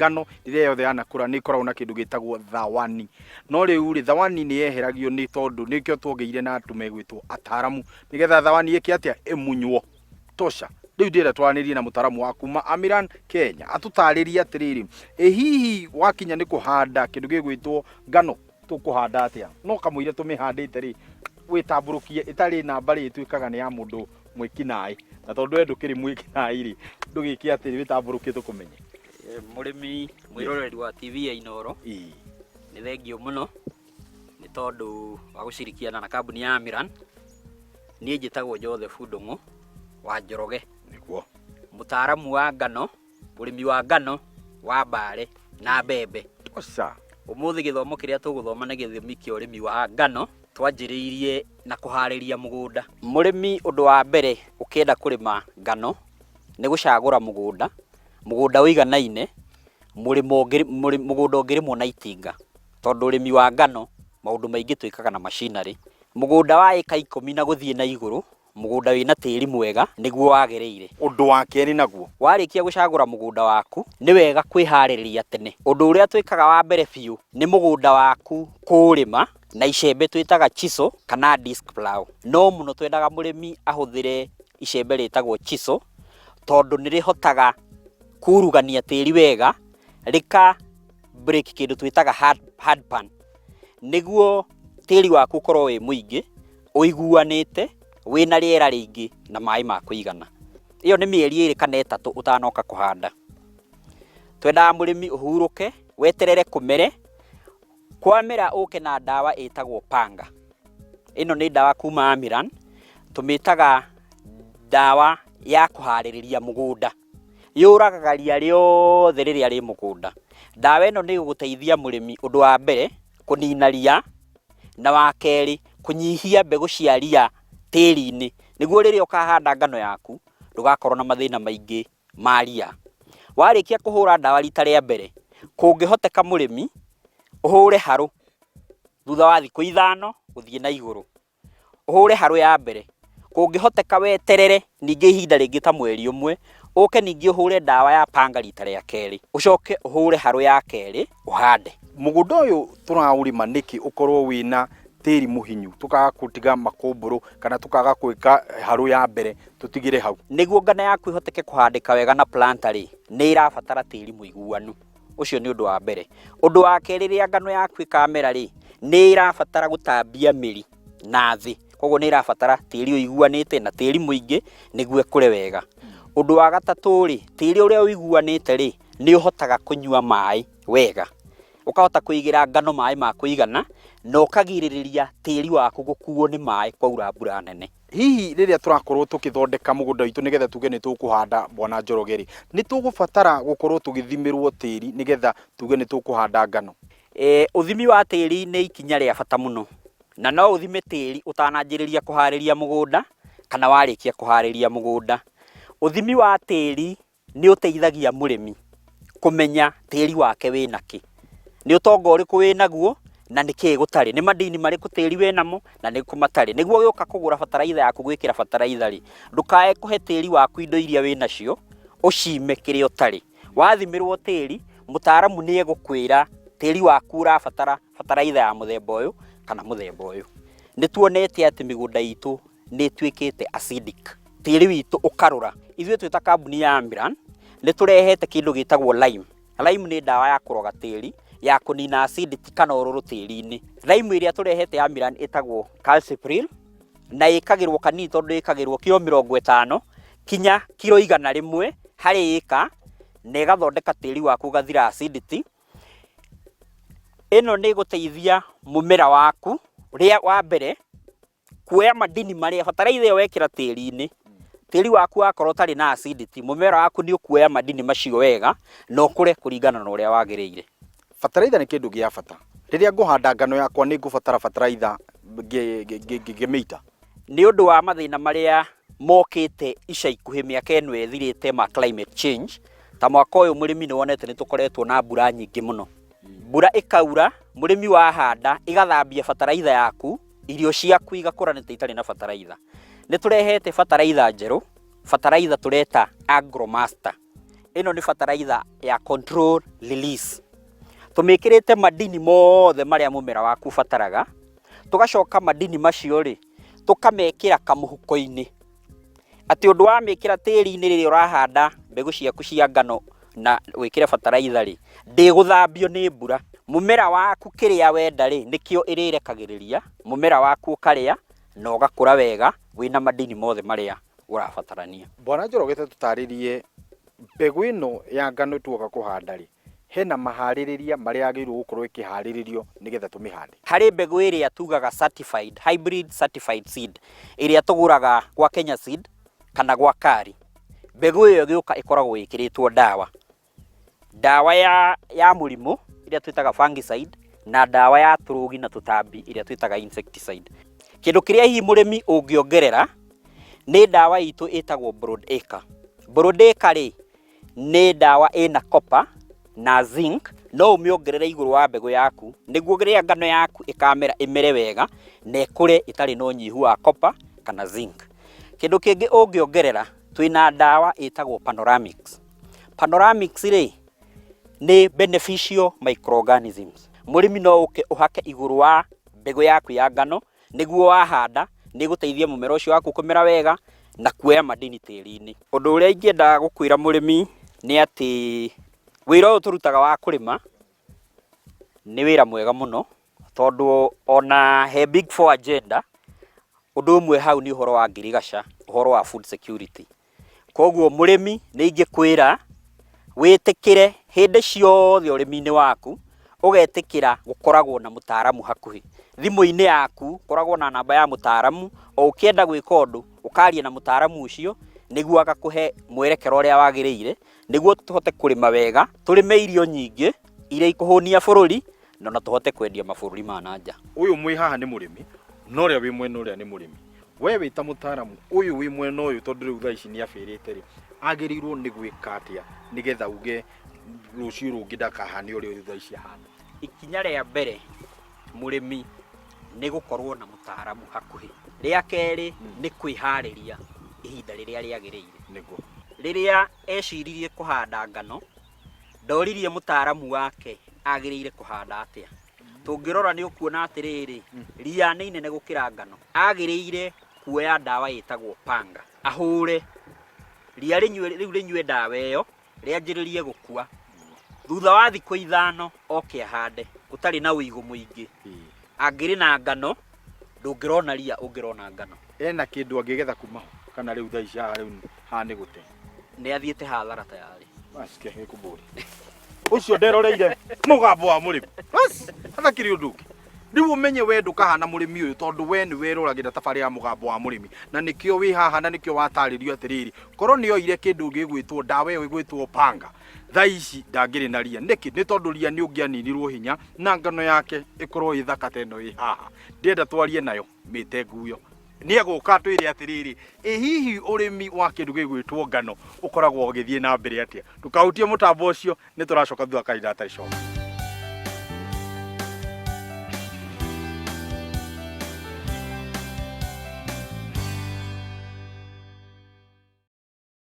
Ngano rĩrĩa yothe yanakũra nĩ ĩkoragwo na kĩndũ gĩtagwo thawani. No rĩu rĩ, thawani nĩ yeheragio nĩ tondũ nĩkĩo twagĩire na andũ megwĩtwo ataramu nĩgetha thawani ĩke atĩa? Ĩmunywo. Tosha. Rĩu ndĩrenda twaranĩrie na mũtaramu wa kuma Amiran Kenya atũtarĩrie atĩrĩrĩ, ĩ hihi wakinya nĩ kũhanda kĩndũ gĩgwĩtwo ngano tũkũhanda atĩa? No kamũira tũmĩhandĩte rĩ, wĩtambũrũkie ĩtarĩ namba rĩ, ĩtuĩkaga nĩ ya mũndũ mwĩkinaĩ, na tondũ we ndũkĩrĩ mwĩkinaĩ rĩ, ndũgĩke atĩ wĩtambũrũkie tũkũmenye. Mũrĩmi mwĩroreri wa TV ya Inooro, nĩ thengiũ mũno nĩ tondũ wa gũcirikiana na kambuni ya Amiran. Niĩ njĩtagwo Joseph Ndung'u wa Njoroge. Nĩguo. Mũtaaramu wa ngano, ũrĩmi wa ngano, wa mbare na mbembe. Oca. Ũmũthĩ gĩthomo kĩrĩa tũgũthoma nĩ gĩthimi kĩa ũrĩmi wa ngano. Twanjĩrĩirie na kũharĩria mũgũnda. Mũrĩmi ũndũ wa mbere ũkĩenda kũrĩma ngano nĩ gũcagũra mũgũnda, mũgũnda ũiganaine, mũrĩmo mũgũnda ũngĩrĩmwo na itinga, tondũ ũrĩmi wa ngano maũndũ maingĩ twĩkaga na machinery. Mũgũnda wa ĩka ikũmi na gũthiĩ na igũrũ, mũgũnda wĩna tĩri mwega nĩguo wagĩrĩire. Ũndũ wa kerĩ naguo? Warĩkia gũcagũra mũgũnda waku, nĩ wega kwĩharĩrĩria tene. Ũndũ ũrĩa twĩkaga wa mbere biũ nĩ mũgũnda waku kũũrĩma na icembe twĩtaga chisel kana disc plough. No mũno twendaga mũrĩmi ahũthĩre icembe rĩtagwo chisel tondũ nĩ rĩhotaga kurugania tĩri wega, rĩka break kĩndũ twĩtaga hard pan, nĩguo tĩri waku ũkorwo wĩ mũingĩ, ũiguanĩte, wĩna rĩera rĩingĩ na maĩ ma kũigana. Ĩyo nĩ mĩeri ĩrĩ kana ĩtatũ ũtanoka kũhanda. Twendaga mũrĩmi ũhurũke, weterere kũmere, kwamera ũke na ndawa ĩtagwo panga. Ĩno nĩ ndawa kuma Amiran, tũmĩtaga ndawa ya kũharĩrĩria mũgũnda. Yũragaga ria rĩothe rĩrĩa rĩ mũgũnda. Ndawa ĩno nĩ ĩgũteithia mũrĩmi ũndũ wa mbere kũnina ria, na wa kerĩ kũnyihia mbegũ cia ria tĩri-inĩ, nĩguo rĩrĩa ũkahanda ngano yaku ndũgakorwo na mathĩna maingĩ ma ria. Warĩkia kũhũra ndawa rita rĩa mbere, kũngĩhoteka mũrĩmi ũhũre harũ thutha wa thikũ ithano gũthiĩ na igũrũ. Ũhũre harũ ya mbere, kũngĩhoteka weterere ningĩ ihinda rĩngĩ ta mweri ũmwe, ũke ningĩ ũhũre ndawa ya panga rita rĩa kerĩ, ũcoke ũhũre harũ ya kerĩ ũhande. Mũgũnda ũyũ tũraũrĩma nĩkĩ ũkorwo wĩna tĩri mũhinyu, tũkaga gũtiga makũmbũrũ kana tũkaga gwĩka harũ ya mbere tũtigĩre hau? Nĩguo ngano yaku ĩhoteke kũhandĩka wega na planter rĩ, nĩ ĩrabatara tĩri mũiguanu. Ũcio nĩ ũndũ wa mbere. Ũndũ wa kerĩ, rĩrĩa ngano yaku ĩkamera rĩ, nĩ ĩrabatara gũtambia mĩri na thĩ, koguo nĩ ĩrabatara tĩri ũiguanĩte na tĩri mũingĩ nĩguo ĩkũre wega. Ũndũ wa gatatũ rĩ, tĩri ũrĩa ũiguanĩte rĩ, nĩ ũhotaga kũnyua maĩ wega, ũkahota kũigĩra ngano maĩ ma kũigana na ũkagirĩrĩria tĩri waku gũkuo nĩ maĩ kwaura mbura nene. Hihi rĩrĩa tũrakorwo tũkĩthondeka mũgũnda witũ nĩgetha tuge nĩ tũkũhanda Bwana Njoroge rĩ, nĩ tũgũbatara gũkorwo tũgĩthimĩrwo tĩri nĩgetha tuge nĩ tũkũhanda ngano? Ũthimi wa tĩri nĩ ikinya rĩa bata mũno, na no ũthime tĩri ũtananjĩrĩria kũharĩria mũgũnda kana warĩkia kũharĩria mũgũnda. Ũthimi wa tĩri nĩ ũteithagia mũrĩmi kũmenya tĩri wake wĩna kĩ, nĩ ũtonga ũrĩkũ wĩnaguo na nĩ kĩĩ gũtarĩ, nĩ madini marĩkũ tĩri wĩnamo na nĩ kũ matarĩ, nĩguo ũgĩũka kũgũra bataraitha yaku gwĩkĩra bataraitha rĩ, ndũkae kũhe tĩri waku indo iria wĩnacio ũcime kĩrĩa ũtarĩ. Wathimĩrwo tĩri, mũtaaramu nĩ egũkwĩra tĩri waku ũrabatara bataraitha ya mũthemba ũyũ kana mũthemba ũyũ. Nĩ tuonete atĩ mĩgũnda itũ nĩ ĩtuĩkĩte acidic, tĩri witũ ũkarũra. Ithuĩ twĩ ta kambuni ya Amiran nĩ tũrehete kĩndũ gĩtagwo lime. Lime nĩ ndawa ya kũroga tĩri, ya kũnina acidity kana ũrũrũ tĩri-inĩ. Lime ĩrĩa tũrehete ya Amiran ĩtagwo Calcipril na ĩkagĩrwo kanini tondũ ĩkagĩrwo kiro 50 kinya kiro 100 harĩ ĩka, na ĩgathondeka tĩri waku ũgathira acidity. Ĩno nĩ ĩgũteithia mũmera waku ũrĩa wa mbere kuoya madini marĩa bataraitha ĩyo wekĩra tĩri-inĩ, tĩri waku wakorwo ũtarĩ na acidity, mũmera waku nĩ ũkuoya madini macio wega na ũkũre kũringana na ũrĩa wagĩrĩire. Bataraitha nĩ kĩndũ gĩa bata. Rĩrĩa ngũhanda ngano yakwa nĩ ngũbatara bataraitha ngĩmĩita? Nĩ ũndũ wa mathĩna marĩa mokĩte ica ikuhĩ mĩaka ĩno ĩthirĩte ma climate change, ta mwaka ũyũ mũrĩmi nĩ wonete nĩ tũkoretwo na mbura nyingĩ mũno. Mbura ĩkaura, mũrĩmi wahanda ĩgathambia bataraitha yaku, irio ciaku igakũra nĩ ta itarĩ na bataraitha. Nĩ tũrehete bataraitha njerũ, bataraitha tũreta Agromaster. Ĩno nĩ bataraitha ya control release. Tũmĩkĩrĩte madini mothe marĩa mũmera waku ũbataraga, tũgacoka madini macio rĩ, tũkamekĩra kamũhuko-inĩ. Atĩ ũndũ wamĩkĩra tĩri-inĩ rĩrĩa ũrahanda mbegũ ciaku cia ngano na wĩkĩre bataraitha rĩ, ndĩgũthambio nĩ mbura. Mũmera waku kĩrĩa wenda rĩ, nĩkĩo ĩrĩrekagĩrĩria, mũmera waku ũkarĩa na ũgakũra wega wĩna madini mothe marĩa ũrabatarania. Bwana Njoroge ta tũtarĩrie mbegũ ĩno ya ngano tuoka kũhanda rĩ, hena maharĩrĩria marĩa yagĩrĩirwo gũkorwo ĩkĩharĩrĩrio nĩgetha tũmĩhande? Harĩ mbegũ ĩrĩa tugaga certified, hybrid certified seed, ĩrĩa tũgũraga gwa Kenya Seed kana gwa Kari. Mbegũ ĩyo ĩgĩũka ĩkoragwo ĩkĩrĩtwo ndawa. Ndawa ya, ya mũrimũ ĩrĩa twĩtaga fungicide na ndawa ya tũrũgi na tũtambi ĩrĩa twĩtaga insecticide. Kĩndũ kĩrĩa hihi mũrĩmi ũngĩongerera nĩ ndawa itũ ĩtagwo Broadacre. Broadacre rĩ, nĩ ndawa ĩna copper na zinc, no ũmĩongerere igũrũ wa mbegũ yaku nĩguo rĩrĩa ngano yaku ĩkamera ĩmere wega na ĩkũre ĩtarĩ na ũnyihu wa copper kana zinc. Kĩndũ kĩngĩ ũngĩongerera, twĩna ndawa ĩtagwo Panoramix. Panoramix rĩ, nĩ beneficial microorganisms. Mũrĩmi no ũke ũhake igũrũ wa mbegũ yaku ya ngano nĩguo wahanda nĩ ĩgũteithia mũmera ũcio waku kũmera wega na kuoya madini tĩri-inĩ. Ũndũ ũrĩa ingĩenda gũkwĩra mũrĩmi nĩ atĩ wĩra ũyũ tũrutaga wa kũrĩma nĩ wĩra mwega mũno, tondũ ona he Big Four agenda, ũndũ ũmwe hau nĩ ũhoro wa ngirigaca, ũhoro wa food security. Koguo mũrĩmi nĩ ingĩkwĩra wĩtĩkĩre hĩndĩ ciothe ũrĩmi-inĩ waku, ũgetĩkĩra gũkoragwo na mũtaramu hakuhĩ. Thimũ-inĩ yaku koragwo na namba ya mũtaramu, o ũkĩenda gwĩka ũndũ, ũkaria na mũtaramu ũcio, nĩguo agakũhe mwerekera ũrĩa wagĩrĩire, nĩguo tũhote kũrĩma wega, tũrĩme irio nyingĩ iria ikũhũnia bũrũri, na ona tũhote kwendia mabũrũri ma na nja. Ũyũ mwĩ haha nĩ mũrĩmi, na ũrĩa wĩ mwena ũrĩa nĩ mũrĩmi. We wĩ ta mũtaaramu, ũyũ wĩ mwena ũyũ tondũ rĩu thaa ici nĩ abĩrĩte rĩ, agĩrĩirwo nĩ gwĩka atĩa nĩgetha uge rũciũ rũngĩ ndakahane ũrĩa ũyũ thaa ici ahana? Ikinya rĩa mbere mũrĩmi nĩ gũkorwo na mũtaaramu hakuhĩ. Rĩa kerĩ nĩ kwĩharĩria ihinda rĩrĩa rĩagĩrĩire. Nĩguo. Rĩrĩa eciririe kũhanda ngano, ndoririe mũtaaramu wake agĩrĩire kũhanda atĩa. Tũngĩrora nĩ ũkuona atĩrĩrĩ, ria nĩ inene gũkĩra ngano. Agĩrĩire kuoya ndawa ĩtagwo panga, ahũre ria rĩnyue, rĩu rĩnyue ndawa ĩyo, rĩanjĩrĩrie gũkua. Thutha wa thikũ ithano oke ahande, gũtarĩ na ũigũ mũingĩ. Angĩrĩ na ngano, ndũngĩrona ria ũngĩrona ngano. Ena kĩndũ angĩgetha kuma ho kana rĩu thaa ici haha rĩu haha nĩ gũte? Nĩ athiĩte hathara tayarĩ. Bas kĩhe kũbũri. Ũcio nderoreire mũgambo wa mũrĩmi. Bas hatakĩrĩ ũndũ ũngĩ. Rĩu ũmenye we ndũkahana mũrĩmi ũyũ tondũ we nĩ weroragĩra tabarĩra ya mũgambo wa mũrĩmi na nĩkĩo wĩ haha na nĩkĩo watarĩrio atĩrĩrĩ korwo nĩ oire kĩndũ gĩgwĩtwo ndawa ĩyo ĩgwĩtwo panga thaa ici ndangĩrĩ na ria. Nĩkĩ? Nĩ tondũ ria nĩ ũngĩaninirwo hinya na ngano yake ĩkorwo ĩ thaka ta ĩno ĩ haha. Ndĩrenda twarie nayo mĩte nguyo. Nĩ egũka atwĩre atĩrĩrĩ, ĩ hihi ũrĩmi wa kĩndũ gĩgwĩtwo ngano ũkoragwo ũgĩthiĩ na mbere atĩa? Ndũkahutie mũtambo ũcio, nĩ tũracoka thutha wa kahinda gatarĩ coka.